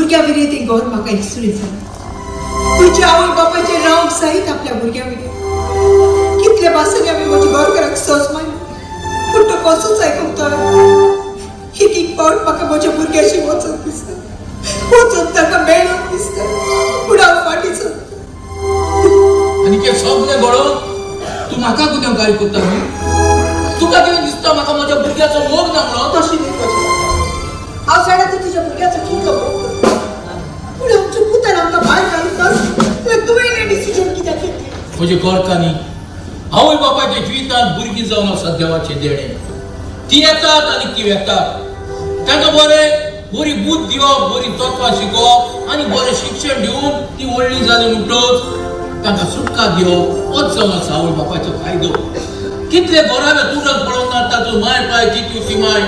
भुरग्यां विरयत तें घर म्हाका एकसुरें जालें. म्हज्या आवय बापायचें रावंक सहित आपल्या भुरग्यां विरयत कितले भासांनी आमी म्हज्या घरकाराक सोज मारली, पूण तो कसोच आयकूंक तयार. एक एक फावट म्हाका म्हज्या भुरग्याशी वचत दिसता, वचून ताका मेळूंक दिसता, पूण हांव फाटीं सरता. आनी तें सगळें घडोवन तूं म्हाका गुन्यांवकारी करता न्हू? तुका कितें दिसता म्हाका म्हज्या भुरग्याचो मोग ना म्हणून? तशें न्ही म्हजें, हांव जाणा तूं तुज्या भुरग्याचो कितलो मोग करता, पूण आमच्या पुतान आमकां भायर घालूंक नासलें. तुवें हें डिसिजन कित्याक घेतलें? म्हजे घरकान्नी, आवय बापायच्या जिवितांत भुरगीं जावन आसा देवाचें देणें. ती येतात आनी ती वेतात. तांकां बरें बरी बूद दिवप, बरी तत्वां शिकोवप आनी बरें शिक्षण दिवन ती व्हडली जाली म्हणटकच तांकां सुटका दिवप होच जावन आसा आवय बापायचो फायदो. कितले घरावे तुरंत पळोवंक ना, तातूंत माय पाय चितू तिमाय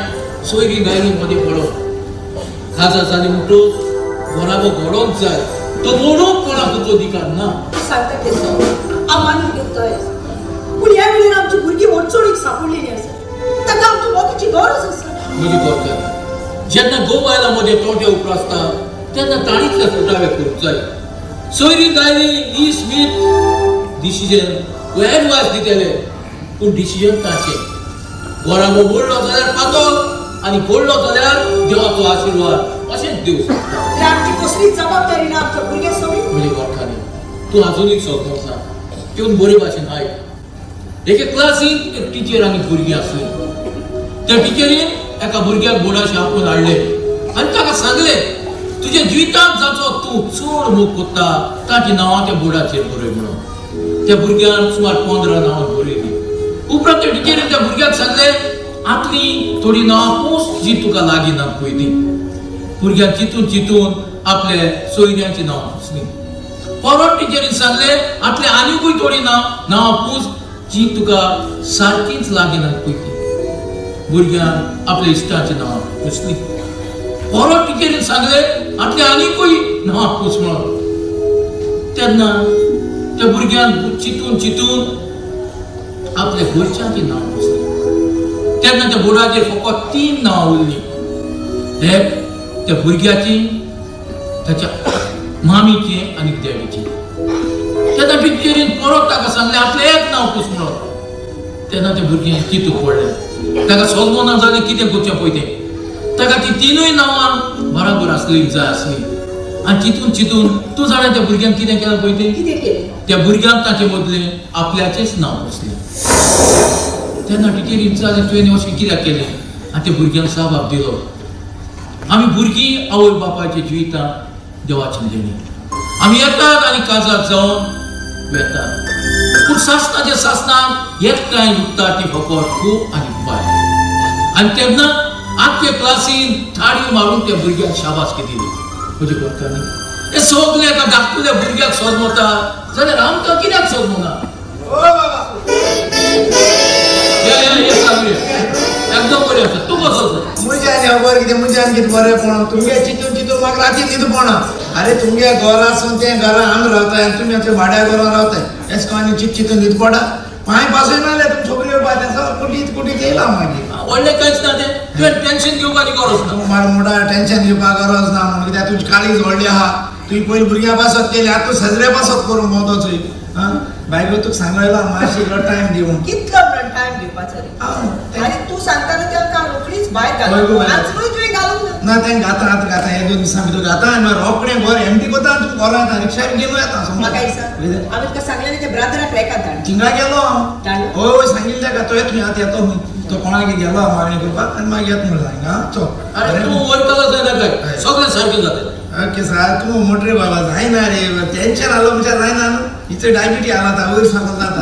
सोयरी गायरी मदीं पळोवप. खाजा जाली म्हणटकच घराबो घडोवंक जाय, तो मोडूंक कोणाकूच अधिकार ना. सांगता तें सगळें हांव मानून घेवंक तयार, पूण ह्या वेळार आमची भुरगीं अडचणीक सांपडलेली आसा, ताका आमच्या मोगाची गरज आसा. म्हजी घरकार, जेन्ना घोव बायलां मदें तोंडे उप्रासता तेन्ना ताणींतले सुटावे करूंक जाय. सोयरी गायरी दीस मीत डिसिजन वा एडवायस दितले, पूण डिसिजन ताचें. घराबो मोडलो जाल्यार पातक आनी घडलो जाल्यार देवाचो आशिर्वाद अशेंच दिवं शकता. आमची कसलीच जबाबदारी ना आमच्या भुरग्यां सवी. म्हजे घरकान्नी, तूं आजुनूय समजना, तेवून बरे भाशेन आयक. एके क्लासीन एक टिचर आनी भुरगीं आसलीं. त्या टिचरीन एका भुरग्याक बोर्डाशें आपोवन हाडलें आनी ताका सांगलें, तुज्या जिवितांत जाचो तूं चड मोग करता ताचीं नांवां त्या बोर्डाचेर बरय म्हणून. त्या भुरग्यान सुमार 15 नांवां बरयलीं. उपरांत त्या टिचरीन त्या भुरग्याक सांगलें, आतलीं थोडीं नांवां पूस जी तुका लागीं ना पळय ती. भुरग्यान चिंतून चिंतून आपले सोयऱ्यांचीं नांवां पुसलीं. परत टिचरीन सांगलें, आतलें आनीकूय थोडीं नांवां पूस जी तुका सारकींच लागीं ना पळय ती. भुरग्यान आपल्या इश्टांचीं नांवां पुसलीं. परत टिचरीन सांगलें, आतलें आनीकूय नांवां पूस म्हणून. तेन्ना त्या भुरग्यान चिंतून चिंतून आपल्या घरच्यांचीं नांवां पुसलीं. तेन्ना त्या बोर्डाचेर फकत 3 नांवां उरलीं. एक त्या भुरग्याची, ताच्या मामीची आनी डॅडीची. तेन्ना टिचरीन परत ताका सांगलें, आपलें एक नांव पूस म्हणून. तेन्ना त्या भुरग्यान चिंतूंक पडलें. ताका समजना जालें कितें करचें पळय तें. ताका ती 3 नांवां बराबर आसली जाय आसली. आनी चिंतून चिंतून तूं जाणा त्या भुरग्यान कितें केलें पळय तें? कितें केलें? त्या भुरग्यान ताचे बदले आपल्याचेंच नांव पुसलें. तेन्ना टिचरीन विचारलें, तुवें अशें कित्याक केलें? आनी त्या भुरग्यान जबाब दिलो, आमी भुरगीं आवय बापायच्या जिवितांत देवाचें देणें. आमी येतात आनी काजार जावन वेतात, पूण सासणाच्या सासणाक एकठांय उरता ती फकत घोव आनी बायल. आनी तेन्ना आख्खे क्लासीन ताळयो मारून त्या भुरग्याक शाबासकी दिली. म्हजे घरकान्नी, हे सगळे एका धाकटुल्या भुरग्याक सोजमता जाल्यार आमकां कित्याक सोजमना? एकदम बरें आसा. तूं कसो आसा? म्हज्यान खबर कितें, म्हज्यान कितें बरें तुमगे चिंतून चिंतून म्हाका राती न्हीद पडना. अरे तुमगे घरा आसून तें घरा आमी रावताय आनी तुमी आमच्या भाड्या घरान रावताय, एस करून आनी चिंत चिंतून न्हीद पडा. पांय पासून नाले तुमी छोकरी येवपा कुटीत कुटीत येयला मागीर. व्हडलें कांयच ना तें, तुवें टेंशन घेवपाची गरज ना. मार मोडा टेंशन घेवपाक गरज ना म्हणून, कित्याक तुजी काळीज व्हडली आहा. तुवें पयलीं भुरग्यां पासत केली, आतां तूं सजऱ्या पासत करूंक भोंवतोच. आं बायको तुका सांगला मातशी इल्लो टायम दिवन. कितलो म्हणून टायम दिवपाचो रे? आनी तूं सांगता न्हू तांकां रोखडीच भायर घालूं. आजूनय तुवें घालूंक ना. ना तें घाता, आतां घाता, हे 2 दिसां भितर घाता आनी मागीर रोखडें घर एमटी करता आनी तुका घरा येता, रिक्षार घेवन येता. म्हाका एक सांग, हांवें तुका सांगलें न्ही तें ब्रादराक रेकाद धाड. थिंगा गेलो हांव. हय हय सांगिल्लें ताका, तो येता आतां येतो खंय, तो कोणाक गेलो मागणी करपाक आनी मागीर येता म्हणून सांग. आं चल. अरे तूं वयतालो जायना काय, सगळें सारकें जाता. ओके सर, तूं मोटरे बाबा जायना रे, टेंशन आलो म्हणजे जायना न्हू. हिचे डायबिटी आला आतां वयर सकयल जाता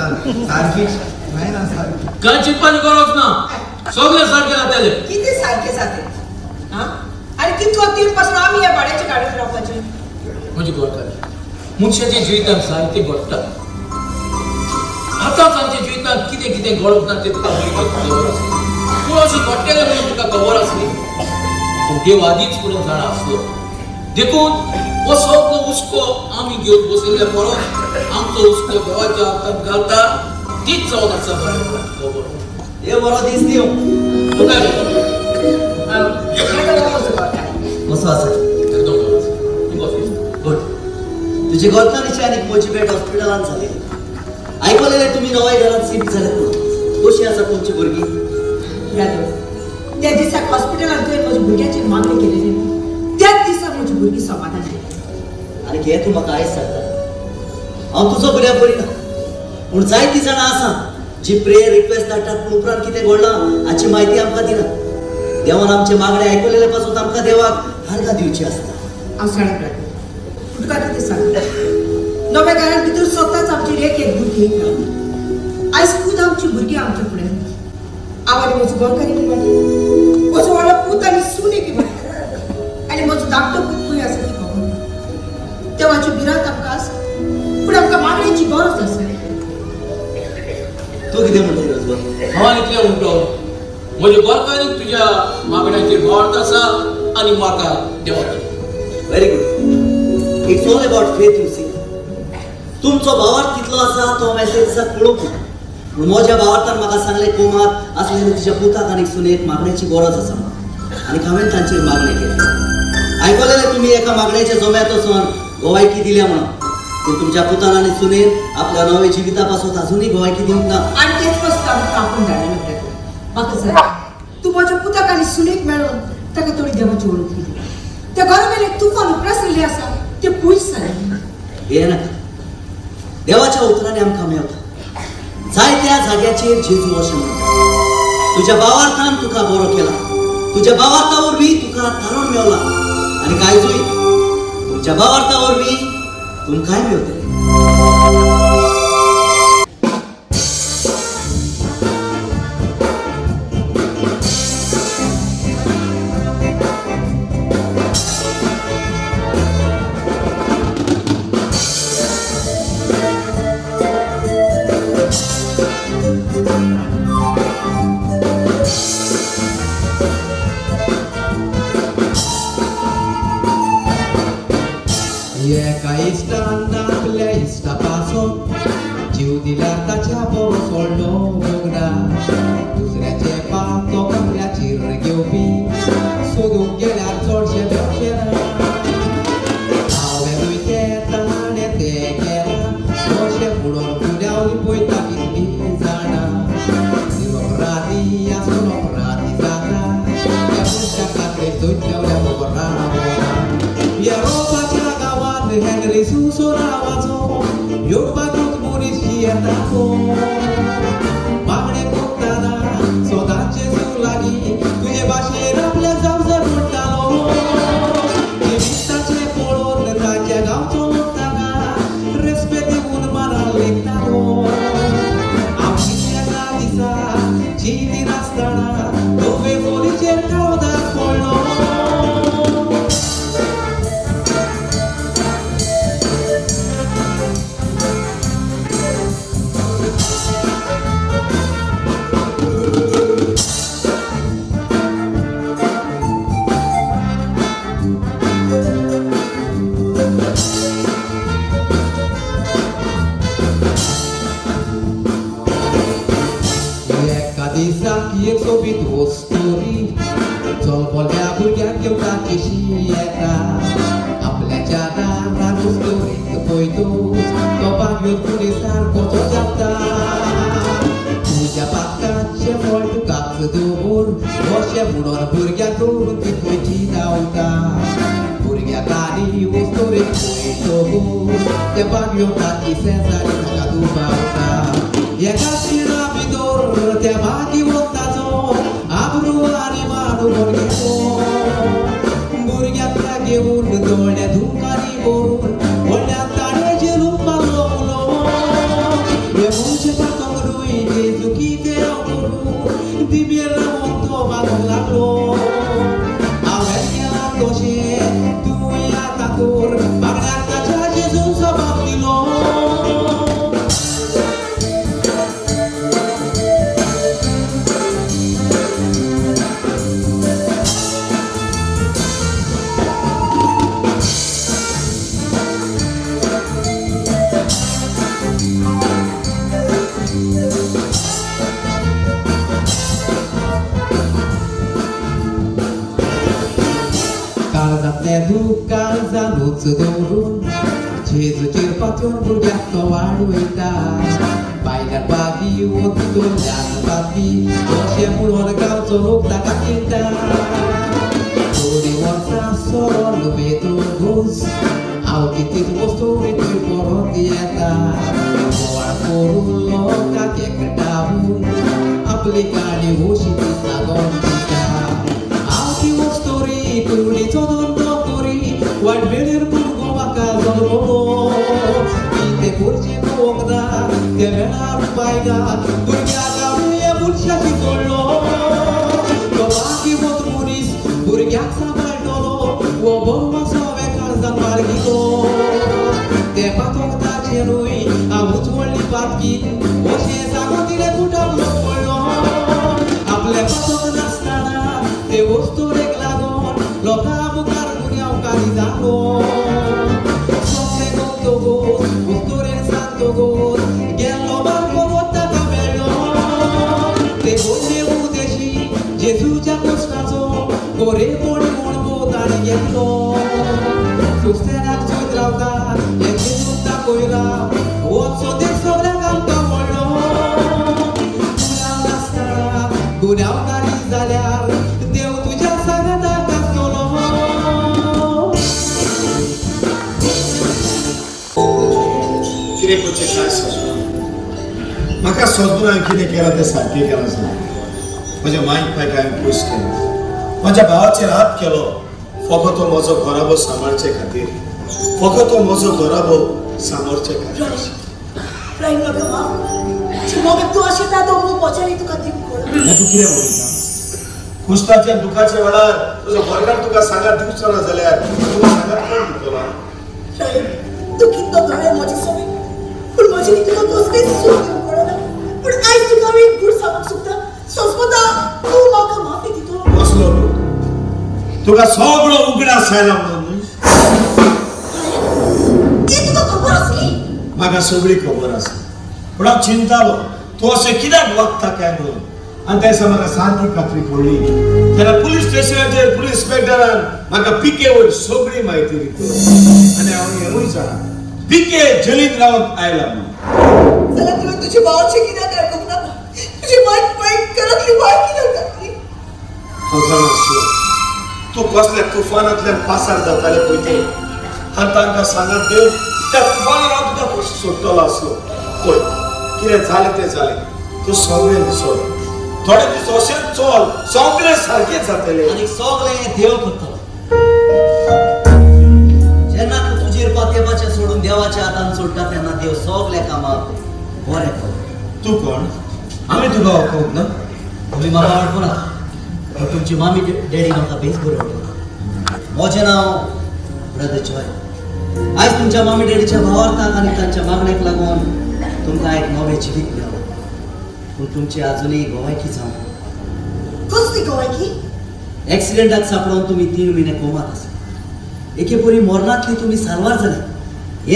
सारकी, जायना सारकी. कांय चिंतपाची गरज ना, सगळें सारकें जातलें. कितें सारकें जातलें? आं आनी कितलो तेंप पासून आमी ह्या भाड्याच्या गाडयेन रावपाचें? म्हजी घरकान्नी, मनशाच्या जिवितांत जायतें घडटा. आतांच आमच्या जिवितांत कितें कितें घडप ना तें तुका बरी खबर आसली, पूण अशें घडटलें म्हणून तुका खबर आसली? पूण देव आदींच म्हणून जाणा आसलो. देखून हो सगळो हुस्को आमी घेवन बशिल्ले परस आमचो हुस्को देवाच्या हातांत घालता तीच जावन आसा बरें खबर. हे बरो दीस दिवं. तुका कसो आसा? एकदम बरो आसा. तुझे गोरकारीची आनी म्हजी भेट हॉस्पिटलान जाली. आयकलेले तुमी नव्या घरात शिफ्ट जाल्यात म्हणून. कशी आसा तुमची भुरगीं? ब्रदर, त्या दिसाक हॉस्पिटलान तुवें म्हज्या भुरग्याची मागणी केलेली, त्याच दिसा म्हजी भुरगीं समाधान केली. आनी हे तूं म्हाका आयज सांगता, हांव तुजो गुन्यांव करिना, पूण जायतीं जाणां आसा जी प्रेयर रिक्वेस्ट धाडटात पूण उपरांत कितें घडलां हाची म्हायती आमकां दिना. देवान आमचे मागणे आयकलेले पासून आमकां देवाक आर्गां दिवची आसता. हांव जाणा ब्रदर, पूण तुका कितें सांगता, नव्या घरान भितर स्वताच आमची एक एक भुरगीं एक रावली. आयज खूद आमची भुरगीं आमच्या फुडें. हांव आनी म्हजो गोरकार एके वाटेन, म्हजो व्हडलो पूत आनी सून एके वाटेन, आनी म्हजो धाकटो पूत खंय आसा ती खबर ना. देवाची भिरांत आमकां आसा, पूण आमकां मागणेची गरज आसा. तूं कितें म्हणटा रजवा? हांव इतलें म्हणटो, म्हज्या गोरकारीक तुज्या मागण्याचेर भावार्थ आसा आनी म्हाका देवाचो. Very good. It's all about faith, you see. तुमचो भावार्थ कितलो आसा तो हांवें त्या दिसाक पळोवंक ना, पूण म्हज्या भावार्थान म्हाका सांगलें कोमात आसलें तुज्या पुताक आनी सुनेक मागण्याची गरज आसा आनी हांवें तांचेर मागणें केलें. आयकलेलें तुमी एका मागण्याच्या जम्यांत वचून गोवायकी दिल्या म्हणून, पूण तुमच्या पुतान आनी सुनेन आपल्या नव्या जिविता पासून अजुनूय गोवायकी दिवंक ना. आनी तेच पासून आमकां आपूण धाडलें ब्रदर. म्हाका जाय तूं म्हज्या पुताक आनी सुनेक मेळून ताका थोडी देवाची वळख दिली. त्या घरा मेरेन तुफान उप्रासलेलें आसा तें पयस जालें. हें नाका, देवाच्या उतरांनी आमकां मेवता. जायत्या जाग्याचेर जेजू अशें म्हणटा, तुज्या भावार्थान तुका बरो केला, तुज्या भावार्था वरवीं तुका तारण मेवला, आनी कांयजूय तुमच्या भावार्था वरवीं तुमकांय मेवतलें. एका इश्टान आपल्या इश्टा पासून जीव दिल्यार ताच्या बरो सोडलो मोगरा, दुसऱ्याचे पाप तो कपड्याचेर घेवपी सोदूंक गेल्यार चडशें मेवचें ना. हांवेंनूय तें ताणें तें केलां अशें म्हणून गुन्यांव लिपयता कितलीं जाणां. निरपराधी आसून अपराधी जाता त्या मनशाक कातरेक दोन बरोबर रावना. येरोपाच्या गांवांत हेनरी सुसो नांवाचो योगबागूत मनीस जियेता मागणें करतना सदांच जेजू लागीं तुजे भाशेन आपल्या जावजर म्हणटालो. जिविताचें पळोवन ताच्या गांवचो लोक ताका रेस्पेद दिवन मानान लेखतालो. आमी एका दिसा जिती नासतना धवे फोलीचेर काळो दाग पडलो. एका दिसाक एक सोबीत वस्तोरी चलबोल्या भुरग्यांक घेवन ताचेशी येता, आपल्याच्या दारान वस्तोरीक पळयतूच तो बागयोत मनीस सारको तो जाता. तुज्या पातकांचें फळ तुकाच दवर अशें म्हणून भुरग्यांक धरून ती खंयची धांवता. भुरग्याक आनी वस्तोरीक पळयतकूच ते बागयोत ताची शेजारी ताका दुबावता. एका खिणा भितर त्या भाग्यवंताचो आब्रू आनी मान भुरग्याचो भुरग्यांक घेवन दोळ्या दुकांनी भरून व्हडल्या ताणें झेलूंक मारलो उलो. हें म्हणचें पातक न्हय जेजू कितें हांव करूं दिबेर रावून तो मागूंक लागलो. हांवें केलां तशें तूंय आतां कर मागण्याक ताच्या जेजून जबाब दिलो. काळजांतलें दुकां जानूच दवरून जेजूचेर पातयेवन भुरग्याक तो वाडयता बायल्यान बागी वतितोल्यान बागी अशें म्हणून गांवचो लोक ताका किल्ता थोडीं वर्सां सोरोन वेतकूच हांव कितेंच वस्तोरी थंय परत येता बोवाळ करून लोकांक एकठावन आपली काणी अशी ती सांगोन दिता हांव ती वस्तोरी कुडीचो धंदो करी वायट वेळेर भुरगो म्हाका जल्मलो कितें करचें कळोंक ना ते वेळार उपाय ना भुरग्याक हांवें मनशाशी जोडलो तो बाकी वत मनीस भुरग्याक सांबाळटलो हो बरो आसा हांवें काळजान बाळगिलो तें पातोक ताचें न्हय हांवूच व्हडली पातकी अशें सांगून तिणें कुटावलो पडलो आपलें पातोक नासतना ते वस्तुरेक लागून लोकां मुखार गुन्यांवकारी जालो सगळें गमतकूच वस्तुरेन सांगतकूच गेल्लो बारको ताका मेळ्ळो ते व्हडले उदेशी जेजूच्या कश्टाचो गोरेपणी अणभव ताणें घेतलो क्रिस्तानाक चोयत रावता हें जेजूक दाखयला हो संदेश सगळ्यांक आमकां मेळ्ळो गुन्यांव नासतना गुन्यांवकारी जाल्यार देव तुज्या सांगाताक आसतलो. कितें करचें कांय सोंसना म्हाका सोंसना हांवें कितें केलां तें सारकें केलां सांग. म्हज्या मायक पायक हांवें पयस केलो म्हज्या भावाचेर हात केलो फकत तो म्हजो घराबो सांबाळचे खातीर फकत तो म्हजो घराबो सांबाळचे खातीर. तूं कितें उलयता कुस्ताच्या दुखाच्या वेळार तुजो घरकार तुका सांगात दिवचो ना जाल्यार तुका सांगात कोण दितलो? तूं कितलो दोळे म्हजे सगळे पूण म्हजे तुका कसलीच सूख दिवंक कळना पूण आयज तुका हांव एक गूण सांगूंक सोदता सोंसता तूं म्हाका माफी दितलो. कसलो गूण? तुका सगळो उगडास आयला म्हणून न्हय? ती तुका खबर आसली? म्हाका सगळी खबर आसा पूण हांव चिंतालो तूं अशें कित्याक वागता काय म्हणून आनी त्या दिसा म्हाका सारकी खात्री पडली तेन्ना पुलीस स्टेशनाचेर पुलीस इन्स्पेक्टरान म्हाका पिके वयर सगळी म्हायती दिली आनी हांव हेंवूय जाणा पिके जेलींत रावन आयला म्हणून. जाल्यार तुवें तुजे भावाचें कित्याक आयकूंक ना? तुजी माय पाय घरांतली बाय कित्याक घातली? हांव जाणा आसलो तूं कसल्या तुफानांतल्यान पासार जातालें पळय तें आनी तांकां सांगात देव त्या तुफानान हांव तुका कसो सोडटलो आसलो. पळय कितें जालें तें जालें तूं सगळें सोड थोडे दीस अशेंच चल सगळें सारकें जातलें आनी सगळें देव करतलो. जेन्ना तूं तुजेर पातयेपाचें सोडून देवाच्या हातान सोडटा तेन्ना देव सगल्या कामाक बरें करता. तूं कोण? आमी तुका वळखूंक ना? तुमी म्हाका वळखूना पूण तुमची मामी डॅडी म्हाका बेस बरी वळखता. म्हजें नांव ब्रदर जॉय. आयज तुमच्या मामी डॅडीच्या भावार्थाक आनी तांच्या मागण्याक लागून तुमकां एक नवें जिवीत मेळ्ळां पूण तुमची आजुनूय गोवायकी जावंक. कसली गोवायकी? एक्सिडेंटाक सापडोवन तुमी 3 म्हयने कोमात आसा. एके परी मरणांतली तुमी साल्वार जाले.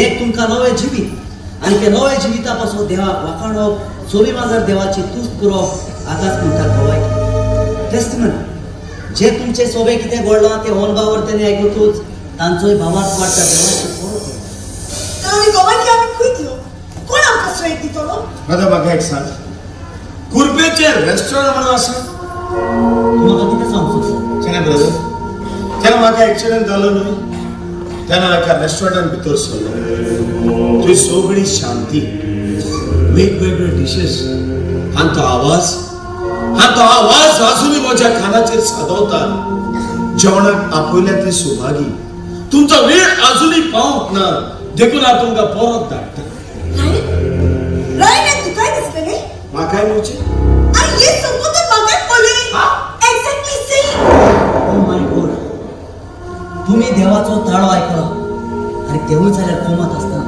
एक तुमकां नवें जिवीत आनी ते नव्या जिविता पासून देवाक वाखाणप सोबी माजार देवाची तुस्त करप आतांच म्हणटा गोवायकी टेस्टमनी. जे तुमचे सोबे कितें घडलां तें अणभवार तेणी आयकतूच तांचोय भावार्थ वाडटा देवाचें बरो. गोवायकी आमी खंय दिवप? कोण आमकां सोय दितलो? आतां म्हाका एक सांग कुर्बेचें रेस्टॉरंट म्हणून आसा? तूं म्हाका कितें सांगूंक सोदता? चेन्ना ब्रदर जेन्ना म्हाका एक्सिडंट जालो न्हय तेन्ना एका रेस्टॉरंटान भितर सरलो थंय सगळी शांती वेगवेगळे डिशेस आनी तो आवाज आनी तो आवाज आजुनूय म्हज्या कानाचेर सादवता. जेवणाक आपयल्या ते सुभागी तुमचो वेळ आजुनूय पावंक ना देखून हांव तुमकां परत धाडटा. तुकाय दिसलें म्हाकाय म्हणचे? आनी हें संबोधन म्हाकाय पळय exactly same. Oh my God तुमी देवाचो ताळो आयकलो आनी देवूय जाल्यार कोमात आसता.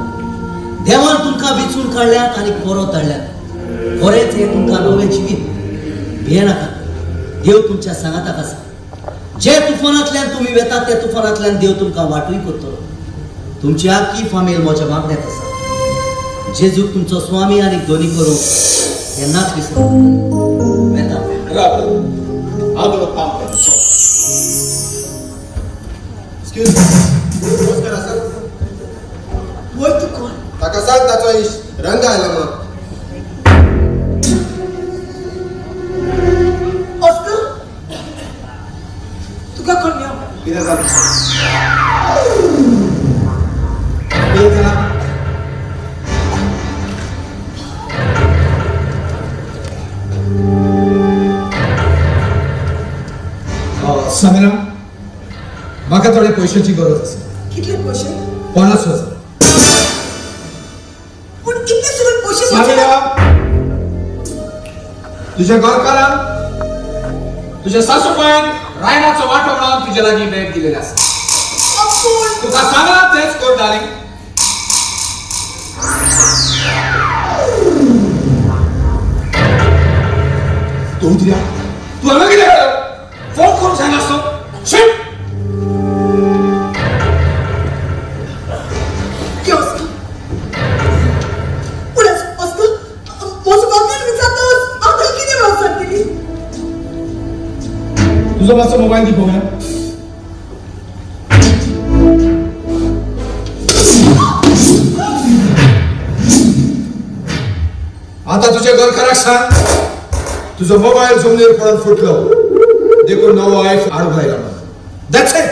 देवान तुमकां विचून काडल्यात आनी परत धाडल्यात. खरेंच हें तुमकां नवें जिवीत. भियेनाका देव तुमच्या सांगाताक आसा. जे तुफानांतल्यान तुमी वेतात त्या तुफानांतल्यान देव तुमकां वाटूय करतलो. तुमची आख्खी फामील म्हज्या मागण्यात आसा. जेजूक तुमचो स्वामी आनी धनी करूंक केन्नाच विसरूं वेता. हांव तुका काम करता. Excuse me. नमस्कार सर. वय तुका कोण मेळो? कितें जालें? कितें जालां? समीरा, म्हाका थोडे पयशांची गरज आसा. कितले पयशे? 50,000. पूण इतले सगळे पयशे? समीरा, तुझ्या घरकारान तुझ्या सासूबायन रायनाचो वांटो म्हणून तुज्या लागीं बॅग दिलेलें आसा. तुका सांगलां तेंच कर डार्लिंग. तूं दिल्या, तूं हांगा कितें केलें? फोन करून सांग आसतो. तुझो मातसो मोबायल दी पळोवया. आतां तुज्या घरकाराक सांग तुजो मोबायल जमनीर पडून फुटलो देखून नवो आयफोन हाडूंक आयला. That's it.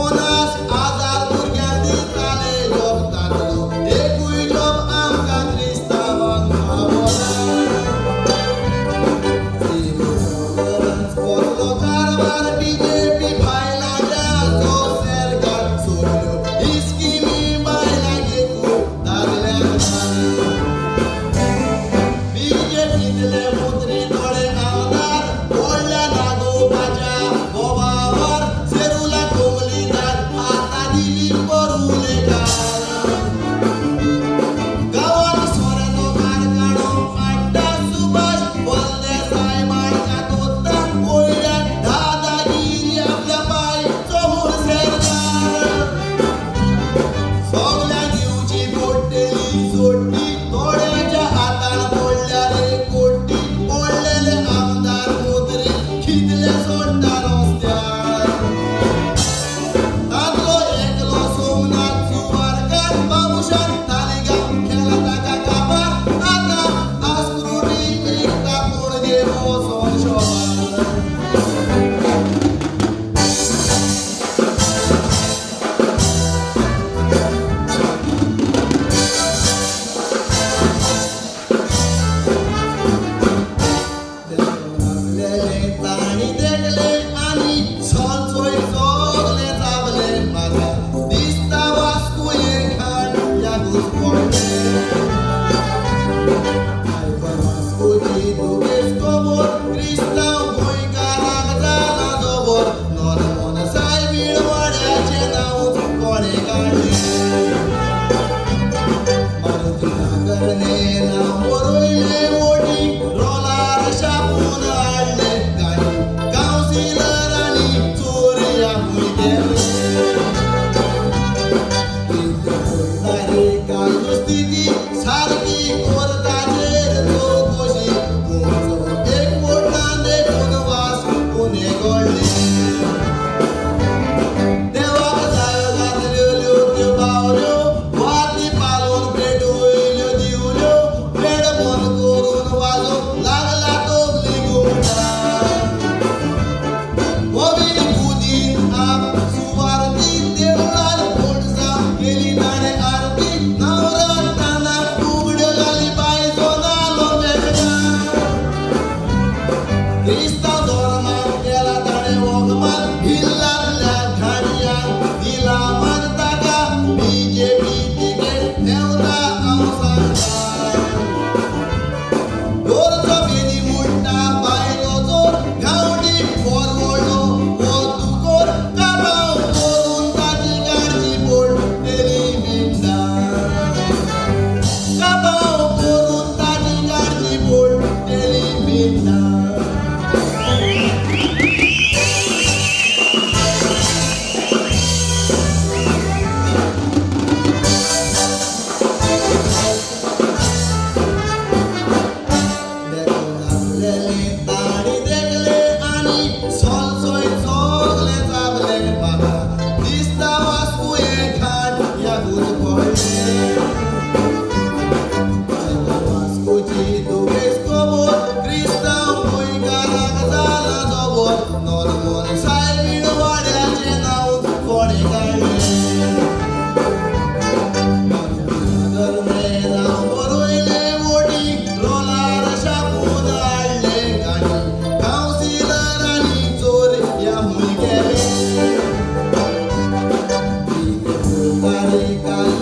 Onas azar burger di tale jogta. ताणें काडलें. बरयलें वोटी रोलार छापून हाडलें गाणी कावन्सिलरांनी चोर ह्या हुंय गेले.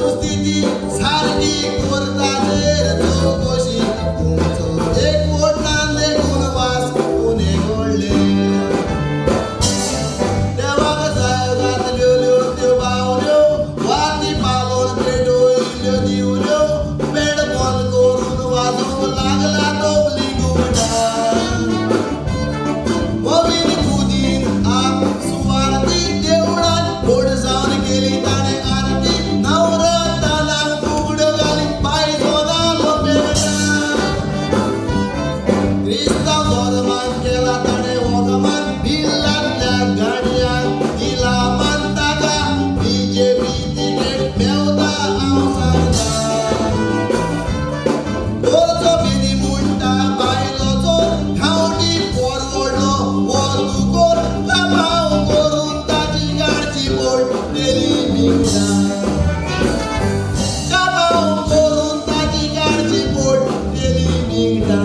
स्थिती सारकी करताचेर चवकशी तुमचो एक वोट ना देखून वास पुणे घडले. देवाक जायो घातल्यो त्यो बावल्यो वाती पालोवन पेटयल्यो दिवल्यो पेड बंद करून वाजोवंक लागला तबली घुमटां. मोवीन कुदीन आप सुवार्थी देवळान गोडसावन केली ताणें आरती नवरत्नांक फुगड्यो घाली पांयजोनालो पेरता. क्रिस्तांव धर्मान केला ताणें होगमान बिल्लांतल्या गाडयांक दिला मान ताका बीजेपी तिकेट मेवता हांव सांगता. चोरचो बेनी म्हणटा बायलो चोर खावटी पोर व्हडलो हो दुकोर कामाव करून ताची गाडची पडटली मिंगटा. कामाव करून ताची गाडची पडटली मिंगटा.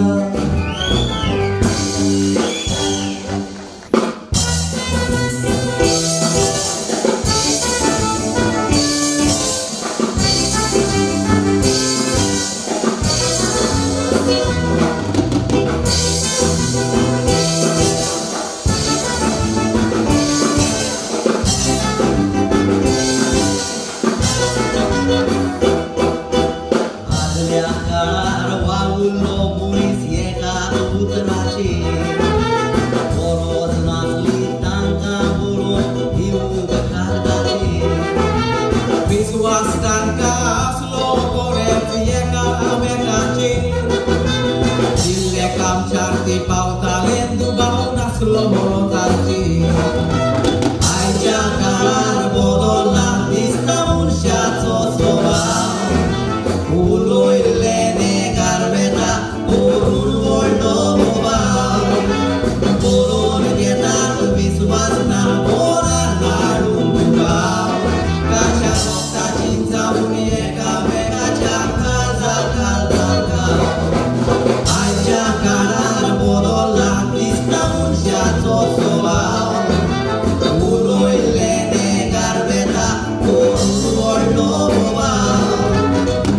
आदल्या काळार वावुरलो मनीस एका उतराचेर गरज नासली तांकां बरोवन दिवंक कागदाचेर. विस्वास तांकां आसलो बरेंच एकामेकाचेर दिल्लें काम चारते पावताले दुबाव नासलो म्हणून तांचेर. आयच्या काळार बदलला दिसता मनशाचो स्वभाव उलयल्लें नेगार वेता करून व्हडलो बोवाळ. बरोवन घेतात विस्वास ना मनार हाडून दुबाव काशा रक्ताची जावन एकामेकाच्या काळजार घालतात घाव. आयच्या काळार बदलला दिसता मनशाचो स्वभाव उलयल्लें नेगार वेता करून व्हडलो बोवाळ.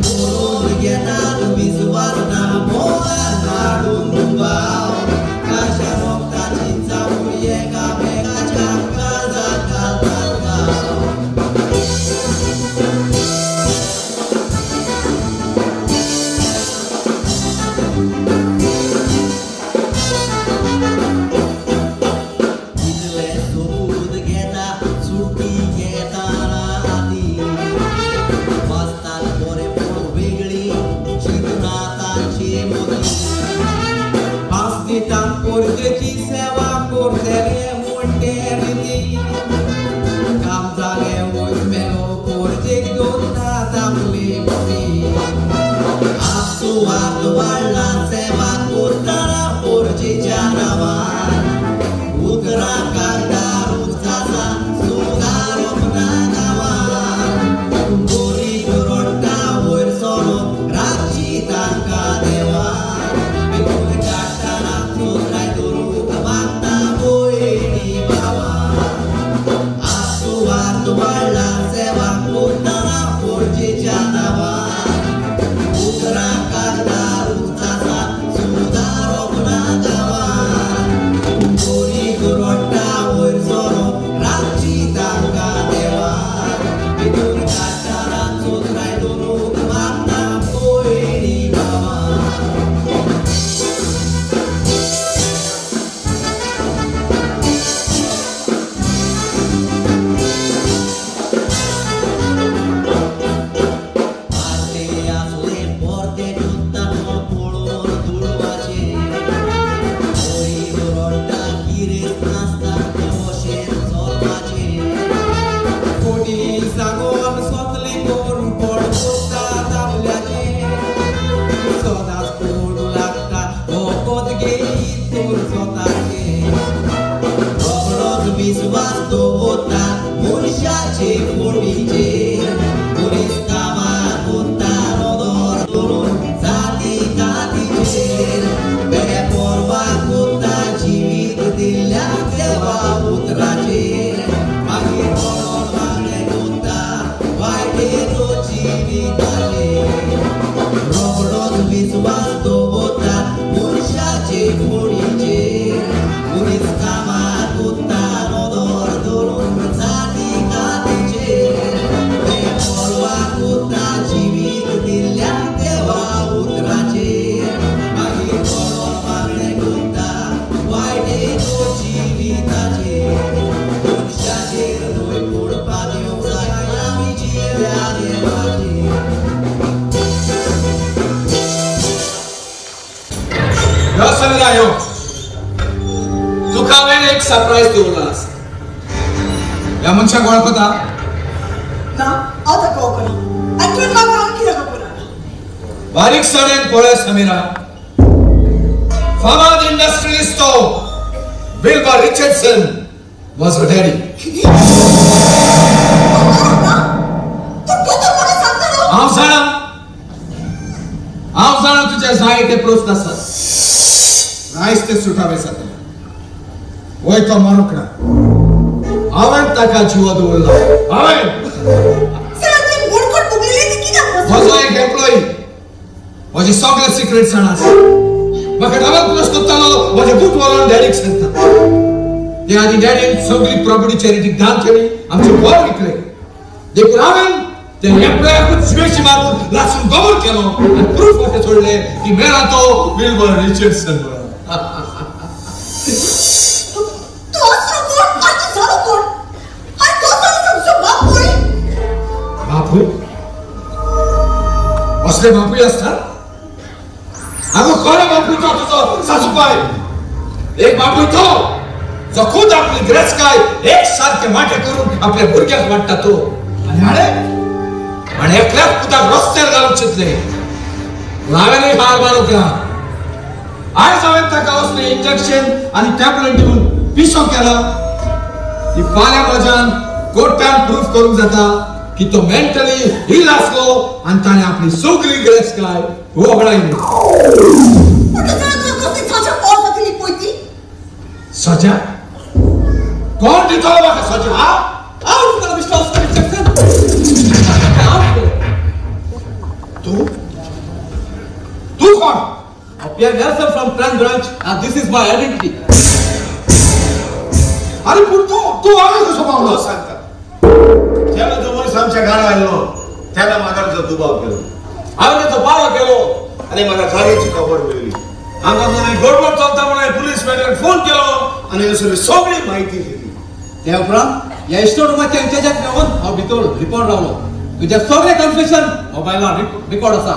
बरोवन घेतात विस्वास ना मनार हाडून दुबाव काशा रक्ताची जावन एकामेकाच्या काळजार घालतात घाव. इतले सोबूत घेता सुटी घेताना आदी बसतात बरें पूण वेगळी चिंतना तांचे मदीं. आस्तितान पोरजेची सेवा करतले म्हूण ते रिती काम जालें वयर मेलो पोरजेक दवरतात आपली मम्मी. आपसुवार्थ वाडला सेवा करतना पोरजेच्या नांवान उतरां कागदार उचाचा सुदारप ना गांवान. गरीब रडटा वयर सरोन रातची तांकां देवान भितर काडटना चोराय धरूंक मागता भयणी भावान. आपसुवार्थ वाडला सेवा करतना पोरजेच्या नांवान उतरां कागदार उचाचा सुदारप ना गांवान. गरीब रडटा वयर सरोन रातची तांकां देवान भितर काडटना चोराय धरूंक मागता भयणी भावान. मनशाचे फोडीचेर मनीस कामां कोत्ता नदर दवरून जाती कातीचेर बेपर्वा कोत्ता जिवीत दिल्ल्या देवा उतराचेर मागीर पडोन मागणें कोत्ता वायटेचो जिविताचेर रोखडोच विस्वास दवरतात मनशाचे फोडीचेर मनीस कामां कोत्ता नदर दवरून जाती कातीचेर बेपर्वा कोत्ता जिवीत दिल्ल्या देवा उतराचेर मागीर पडोन मागणें कोत्ता वायटेचो जिविताचेर मनशाचेर न्हय पडपाक येवंक जाय आमी जियेल्या देवाचेर. यो समीरा यो, तुका हांवें एक सरप्रायज दवरला आसा. ह्या मनशाक वळखता? ना, हांव ताका वळखना आनी तुवें म्हाका हांगा कित्याक आपयला? बारीकसाणेन पळय समीरा, फामाद इंडस्ट्रियलिस्ट तो विल्बर रिचर्डसन म्हजो डॅडी. तूं दोतोर म्हाका सांगता न्हू? हांव जाणा, हांव जाणा तुजे जायते प्रस्न आसात, आयज ते सुटावे जातले. वय तो मरूंक ना, हांवें ताका जिवो दवरला. हांवें सर, तुवें मोडकट भोगलेली ती कित्याक म्हजो एक एम्प्लॉई म्हजे सगळे सिक्रेट जाणा आसा. म्हाका डबल क्रॉस करतालो, म्हजे बूट व्हरून डॅडीक सांगता. ते आदी डॅडीन सगळी प्रॉपर्टी चॅरिटीक दान केली, आमचें घर विकलें. देखून हांवें ते एम्प्लॉयाकूच जिवेशी मारून लासून गोबर केलो आनी प्रूफ अशें सोडलें की मेला तो विल्बर रिचर्डसन म्हणून. तूं असलो कोण आनी तूं जालो कोण आनी तो जालो तुमचो बापूय? बापूय? असले बापूय आसतात? आगो खरो बापूय तो तुजो सासूबाय. एक बापूय तो जो खूद आपली गिरेस्तकाय एक सारके माटे करून आपल्या भुरग्याक वाडटा तो. आनी हाणें आनी एकल्याच पुताक रस्त्यार घालूंक चिंतलें. पूण हांवेंनूय हार मारूंक ना. आयज हांवें ताका असलें इंजेक्शन आनी टॅबलेट दिवन पिसो केला की फाल्यां म्हज्यान कोर्टान प्रूफ करूंक जाता की तो मेंटली इल आसलो आनी ताणें आपली सगळी गिरेस्तकाय वगडायली. पूण तूं जाणा तुका कसली सजा फावो जातली पळय ती? सजा? कोण दितलो म्हाका सजा? हांव तुका मिस्टर ऑस्कर रिचर्डसन. हांव तूं? तूं कोण? Pierre Nelson from Crime Branch and this is my identity. अरे पूण तूं तूं हांगा कसो पावलो? सांगता, जेन्ना तो मनीस आमच्या घरा आयलो तेन्ना म्हाका ताचो दुबाव केलो. हांवें ताचो पारो केलो आनी म्हाका गाडयेची खबर मेळ्ळी. हांगा थंय गडबड चलता म्हणून पुलीस मॅनाक फोन केलो आनी थंयसरली सगळी म्हायती दिली. त्या उपरांत ह्या इस्टोर रुमाच्या इंचार्जाक मेळून हांव भितर रिपोर्ट रावलो. तुजें सगळें कन्फेशन मोबायलार रिकॉर्ड आसा.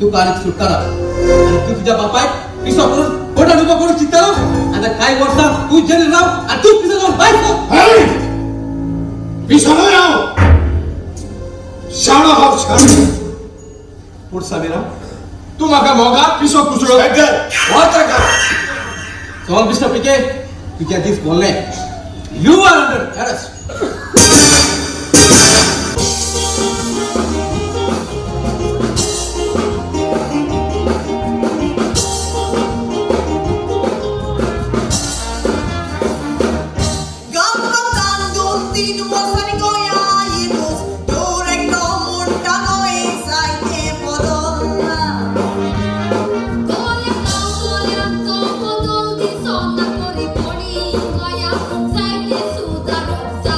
तुका आनीक सुटकारा आनी तूं तुज्या बापायक पिसो करून कोर्टान उबो करूंक चिंततालो. आतां कांय वर्सां तूं जेलीन राव आनी तूं पिसो जावन भायर सर. पिसो न्हय हांव, शाणो हांव, शाणो. पूण समीरा, तूं म्हाका मोगान पिसो कुसळो ताका. चल मिस्टर पिके, तुज्या दीस बोल्ले. You are under arrest. गमगमतान दोन तीन वर्सांनी गोंया येतूच दर एकलो म्हणटा गोंय जायतें बदल्लां. गोंयांत तो बदल दिसना तरी कोणी गोंयांत जायते सुदारूंक जाय.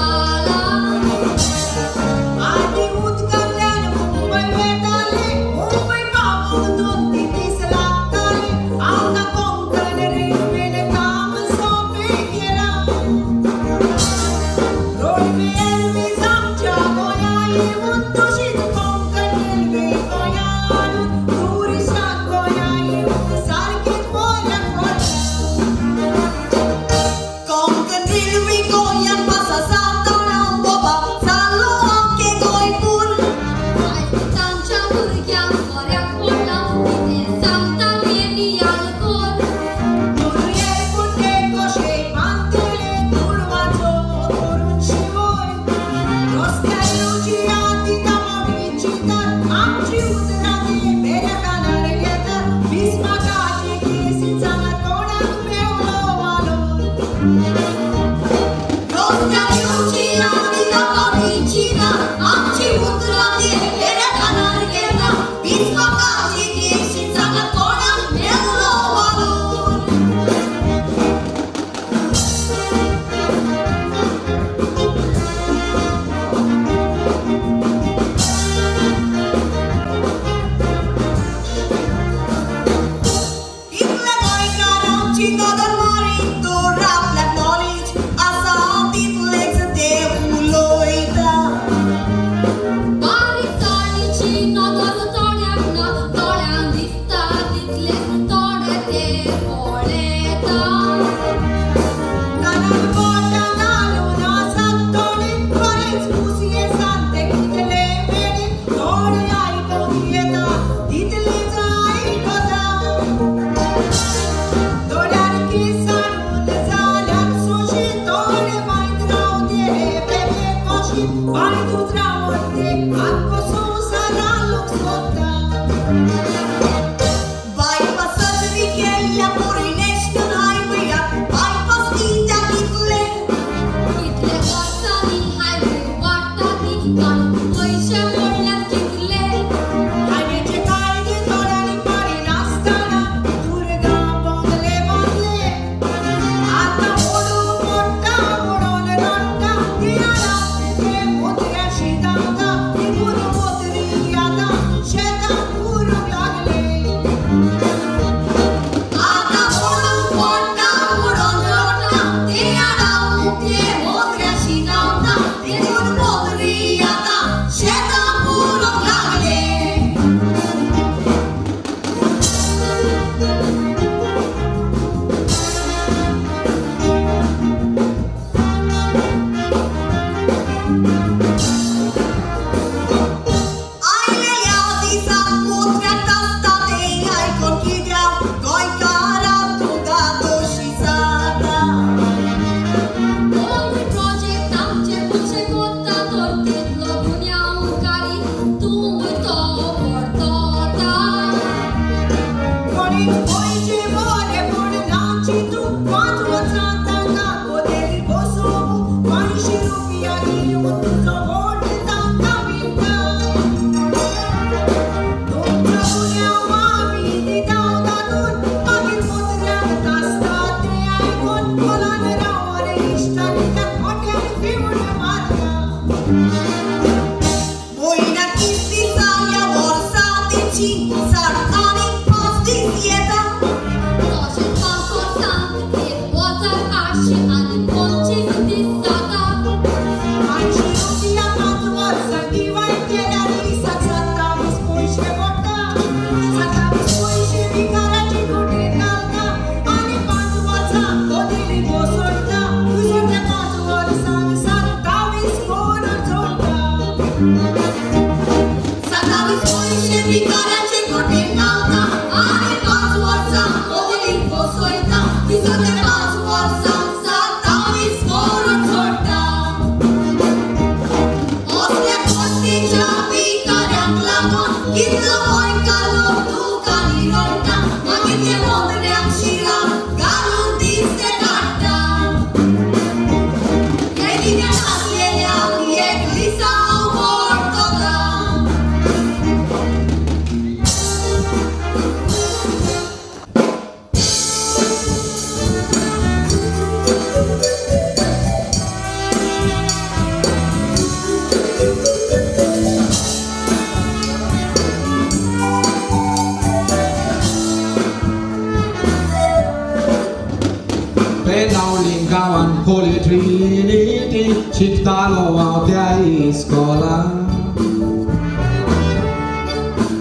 Holy Trinity, शिकतालो हांव त्या इस्कोलान.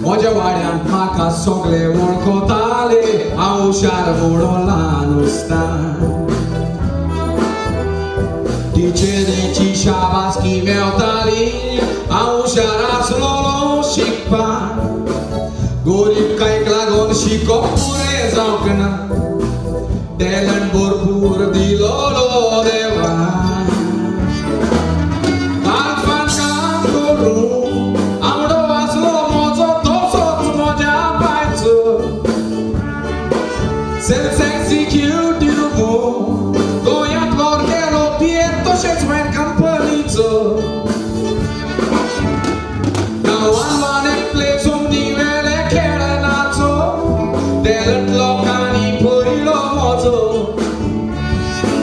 म्हज्या वाड्यांत म्हाका सगळे वळखताले, हांव हुशार म्हणून ल्हान उस्ताद. टिचरीची शाबासकी मेवताली, हांव हुशार आसलोलो शिकपाक. गोरीब कांयक लागून शिकोवप पुरें जावंक ना, टॅलंट भरपूर दिलोलो देवान. तारफान काम करूं आवडो आसलो म्हजो तसोच म्हज्या बायचो. सेल्स एक्झिक्युटीव गोंयांत वावर केलो पियेर तशेंच वयर कंपनीचो. गांवान ल्हान एकले जमनी वेले खेळनाचो, टॅलंट लोकांनी पळयलो म्हजो.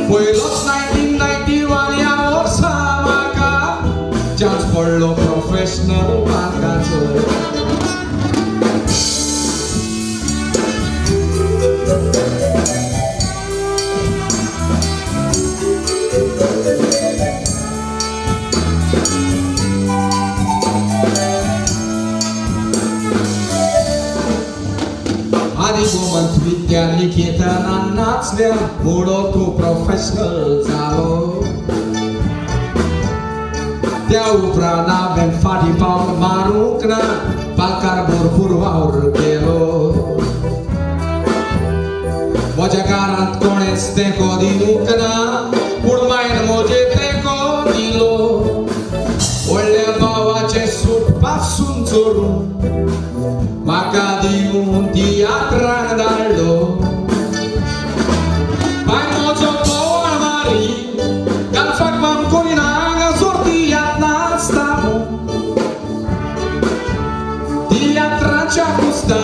पयलोच 1991 ह्या वर्सा म्हाका चान्स पडलो प्रोफेशनल मार्गाचो. आनी गोमंत विद्या निकेतना नाचल्या म्हणून तूं प्रोफेशनल जालो. त्या उपरांत हांवें फाटीं पावल मारूंक ना, पालकार भरपूर वावर केलो. म्हज्या घरांत कोणेच तेंको दिवंक ना, पूण मायन म्हजेर तेंको दिलो. व्हडल्या देवाचें सूट पासून चोरून म्हाका दिवन तियात्रान धाडलो. बाय म्हजो बोवाळ मारी गालफाक माम करिना हांगासर तियात्र नाचता तियात्राच्या कुस्ता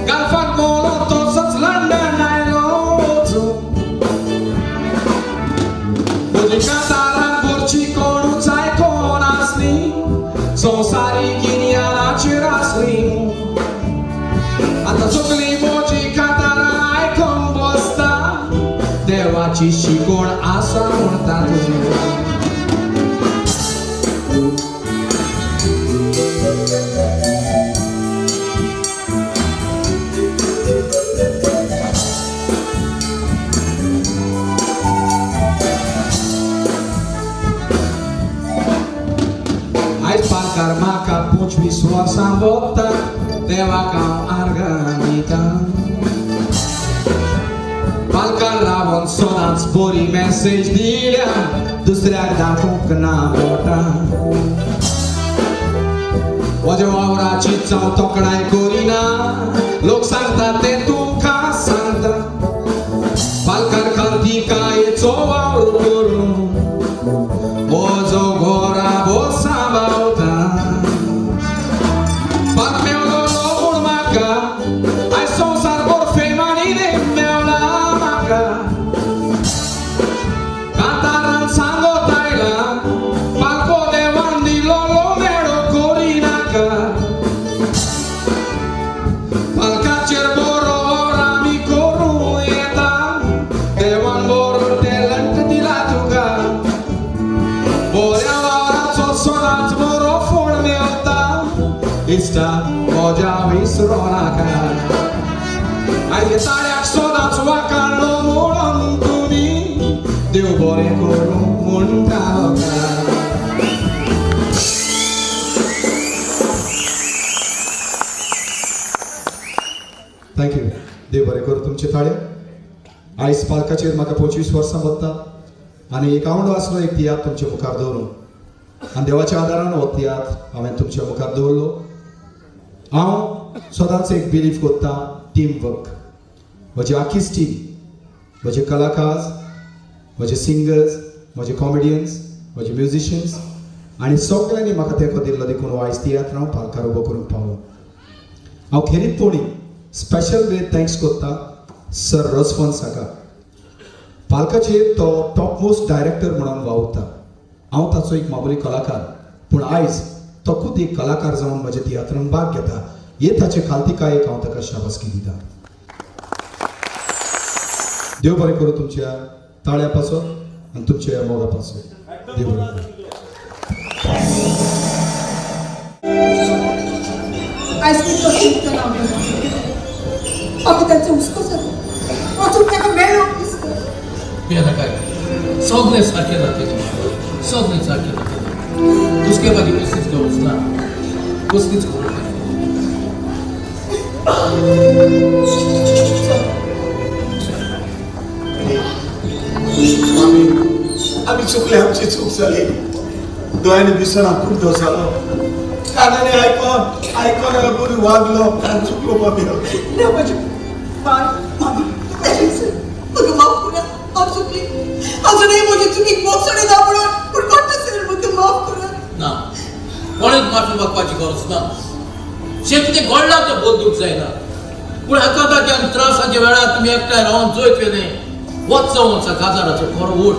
गालफाक मोलो तसोच लंडन आयलो वचून. म्हजी कातारान भरची कोणूच आयकोन आसली संवसारी गिन्यानाचेर आसली. आतां सगळीं म्हजी कातारां आयकोन बसता देवाची शिकवण आसा म्हणटा तूं. आयज पालकार म्हाका 25 वर्सां भोगता देवाक हांव आर्गां दिता. पालकार रावन सदांच बरी मॅसेज दिल्या दुसऱ्याक दाखोवंक ना बोटां. म्हज्या वावराची हांव तोखणाय करिना लोक सांगता तें तुमकां सांगता. पालकार खांतिकायेचो वावर करून म्हजो घोराबो सांबाळता. पाक मेवलो म्हूण म्हाका आयज संवसारभर फेम आनी नेम मेवला म्हाका. कांतारान सांगत आयला पालको देवान दिलोलो मेळो करिनाका. पालकाचेर बरो वावर आमी करूं येता देवान बरो टॅलंट दिला तुका. बऱ्या वावराचो सदांच बरो फळ मेवता इश्टा म्हज्या विसरो नाका. आयज ताळ्याक सदांच वाकाडलो म्हणून तुमी देव बरें करूं म्हणटा लोकांक. Thank you. देव बरें करूं तुमचे ताळे. आयज पालकाचेर म्हाका 25 वर्सां वता आनी एक आवडो आसलो एक तियात्र तुमच्या मुखार दवरून आनी देवाच्या आदारान हो तियात्र हांवें तुमच्या मुखार दवरलो. हांव सदांच एक बिलीव करता टीम वर्क. म्हजी आखीच टीम, म्हजे कलाकार, म्हजे सिंगर्स, म्हजे कॉमेडियन्स, म्हजे म्युजिशियन्स आनी सगळ्यांनी म्हाका तेंको दिल्लो देखून हो आयज तियात्र हांव पालकार उबो करूंक पावलो. हांव खेरीतपणी स्पेशल वे thanks करता सर रोजफन्स हाका. पालकाचेर तो टॉप मोस्ट डायरेक्टर म्हणून वावुरता. हांव ताचो एक मामूली कलाकार पूण आयज तो खूद एक कलाकार जावन म्हज्या तियात्रान भाग घेता हे ताचे खालतिकायेक हांव ताका शाबासकी दिता. देव बरें करूं तुमच्या ताळ्या पासत आनी तुमच्या मोगा पासत. देव बरें करूं. आयज कितलो चिंतन हांव म्हाका तांचो हुस्को जाता वचून ताका मेळोंक दिसता. भियेनाकाय, सगळें सारकें जातलें, सगळें सारकें जातलें. दुसकेपाची कसलीच गरज ना, कसलीच गरज ना. आमी चुकले, आमची चूक जाली. दोळ्यांनी दिसना कुड्डो जालो, कानांनी आयकोन आयकोन बरी वागलो, चुकलो मामी. ना म्हजे बाय मामी म्हाका माफ करा, हांव चुकली. अजुनूय म्हजी चुकीक मोगसणी ना म्हणून पूण कोणता सर म्हाका माफ करा. ना, कोणेच माफी मागपाची गरज ना. जें कितें घडलां तें बदलूंक जायना पूण हाका ताच्या त्रासाच्या वेळार तुमी एकठांय रावन जैत व्हेलें वचो वचा काजाराचो खरो ओट.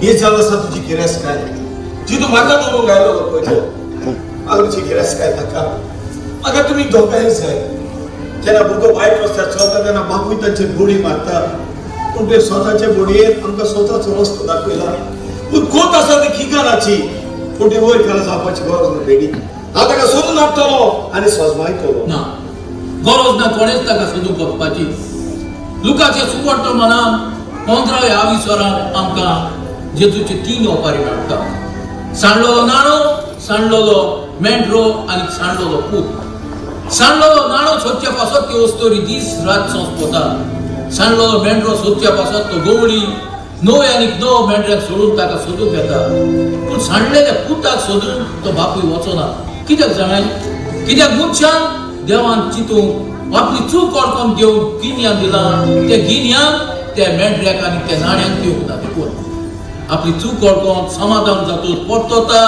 हे जाल आसा तुजी गिरेस्तकाय जी तूं म्हाका दवरूंक आयलो पळय. म्हाका तुजी गिरेस्तकाय नाका, म्हाका तुमी दोगांय जाय. जेन्ना भुरगो वायट रस्त्यार चलता तेन्ना बापूय तांचेर बोडी मारता पूण ते स्वताचे बोडयेन आमकां स्वताचो रस्तो दाखयला. पूण कोत आसा ती खिकानाची पूण ती वयर खाला जावपाची गरज ना बेडी. हांव ताका सोदून हाडटलो आनी सजमायतलो. ना गरज ना कोणेच ताका सोदूंक वचपाची. लुकाचे सुवर्तमानान 15व्या विसरान आमकां जेजूचे 3 ओपारी मेळटा. सांडलेलो नाणो, सांडलेलो मेंढरो आनी सांडलेलो पूत. सांडलेलो नाणो सोदच्या पासत त्यो अस्तोरी दीस रात संस्पोता. सांडलेलो मेंढरो सोदच्या पासत तो गवळी णव आनी णव मेंढऱ्याक सोडून ताका सोदूंक येता, पूण सांडलेल्या पुताक सोदून तो बापूय वचना. कित्याक जाणाय? कित्याक मनशान देवान चिंतूंक आपली चूक वळखून घेवन गिन्यान दिलां, तें गिन्यान त्या मेंढऱ्याक आनी त्या नाण्यांक दिवंक ना. देखून आपली चूक वळखून समाधान जातूच परतता,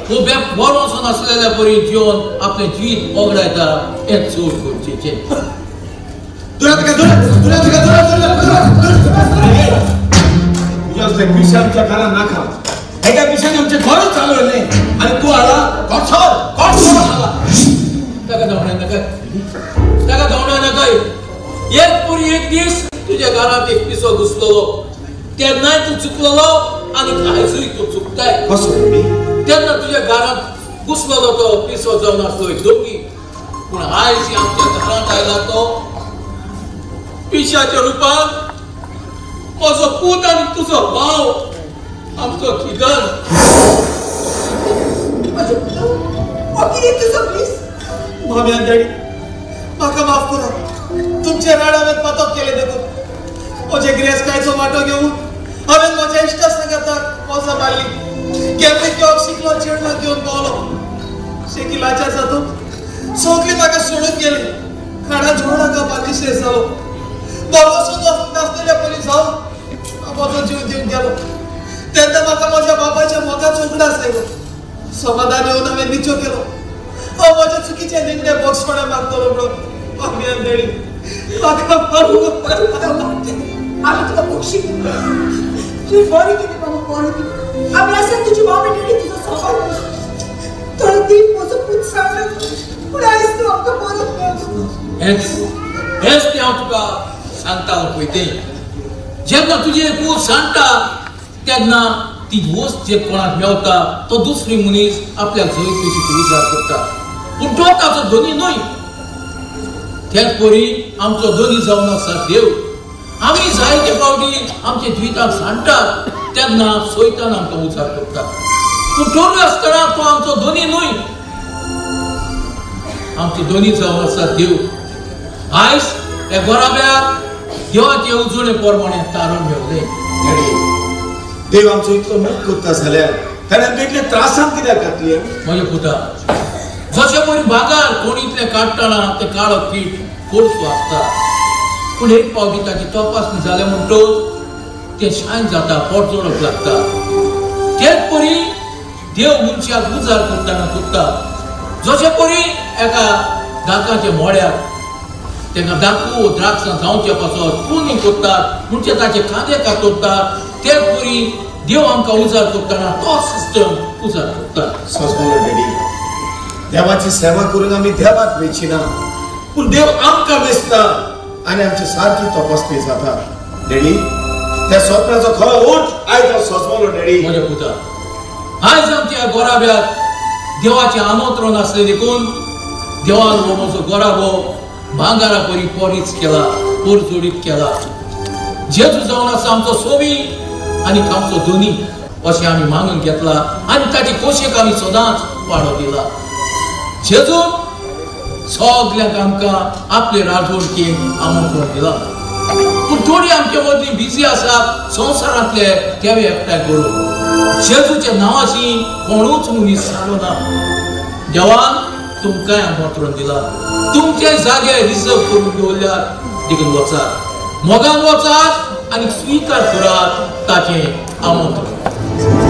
हो बरो वचून आसलेल्या परी जिवन आपलें जिवीत ओगडायता. हें चड गरजेचें. तुज्या पिशे आमच्या घरान नाका, एका पिशाने आमचें घरच चालवलें आनी तूं आला कोटसर कोटसर आला. ताका धांवडाय नाका, ताका धांवडाय नाका. एक पुरी एक दीस तुज्या घरांत एक पिसो घुसलेलो, तेन्नाय तूं चुकलेलो आनी आयजूय तूं चुकताय. कसो? तेन्ना तुज्या घरांत घुसलेलो तो पिसो जावन आसलो एक दोंगी, पूण आयज आमच्या घरांत आयला तो पिशाच्या रुपान म्हजो पूत आनी तुजो भाव आमचो खिगन. मामी आनी डॅडी म्हाका माफ करा, तुमचे राड हांवें पातक केलें देखून म्हजे गिरेस्तकायेचो वांटो घेवन हांवें म्हज्या इश्टा सांगाताक मोजां मारली, कॅम्ब्रीज घेवंक शिकलो, चेडवाक घेवन पावलो. शेकी लाचार जातूंत सगळीं म्हाका सोडून गेली, खाणा जेवणाक हांव बाकिशेर जालो, बरो नासलेल्या परी जावन म्हजो जीव दिवन गेलो. तेन्ना म्हाका म्हज्या बापायच्या मोगाचो उगडास आयलो, समाधान येवन हांवें निचो केलो. हांव म्हज्या चुकीचे निमणे बोगसोणे मागतलो म्हणून मामी आनी डॅडी म्हाका आमी तुका बक्षी तुवें बरें केलें बाबा, बरें केलें. आमी आसा तुजी मामी डॅडी तुजो सांबाळ थोडो दीस म्हजो पूत सांगलो, पूण आयज तूं आमकां परत मेळ्ळो. हेंच हेंच तें हांव तुका सांगतालो पळय तें. जेन्ना तुजें पूत सांडटा तेन्ना ती वस्त जे कोणाक मेवता तो दुसरी मनीस आपल्याक जंय तशी उजार करता, पूण तो ताचो धनी न्हय. तेच परी आमचो धनी जावन आसा देव. आमी जायते फावटी आमच्या जिविताक सांडटात तेन्ना सोयतान आमकां उजार करता, पूण टोरू आसतना तो आमचो धनी न्हय. आमचो धनी जावन आसा देव. आयज ह्या गोराब्याक देवाचे येवजणे प्रमाणे तारण मेवलें. देव आमचो इतलो मोग करता जाल्यार ताणें आमकां इतले त्रासान कित्याक घातले? म्हज्या पुता, जशें परी बागार कोणीतलें काडटना तें काळो कीट कोळसो आसता, पूण एक फावटी ताची तपासणी जाल्या म्हणटकच तें शायन जाता, पोट जोडप लागता. तेच परी देव मनशाक उजार करतना करता. जशें परी एका दाताच्या मोड्याक ताका दाखू द्राक्षां जावचे पासत पुणी करतात म्हणजे ताचे खांदे कातरतात, तेच परी देव आमकां उजार करतना तो सिस्टम उजार करता. सजमलो डॅडी, देवाची सेवा करून आमी देवाक वेचिना, पूण देव आमकां वेचता आनी आमची सारकी तपासणी जाता. डॅडी, त्या स्वप्नाचो खरो ओट आयज हांव सजमलो डॅडी. म्हज्या पुता, आयज आमच्या गोराब्याक देवाचें आमंत्रण आसलें देखून देवान हो म्हजो गोराबो भांगरा परी पोरीच केला, पोरजोडीत केला. जेजू जावन आसा आमचो सोवी आनी आमचो धनी अशें आमी मानून घेतला आनी ताचे कोशेक आमी सदांच वाडो दिला. जेजून सगल्यांक आमकां आपले राजवटकेन आमंत्रण दिला, पूण थोडी आमचे मदीं बिजी आसात संवसारांतले तेवे एकठांय करून. जेजूच्या नांवाची कोणूच मनीस जालो ना. देवान तुमकांय आमंत्रण दिला, तुमचे जागे रिजर्व करून दवरल्यात, देखून वचात, मोगान वचात आनी स्विकार करात ताचें आमंत्रण.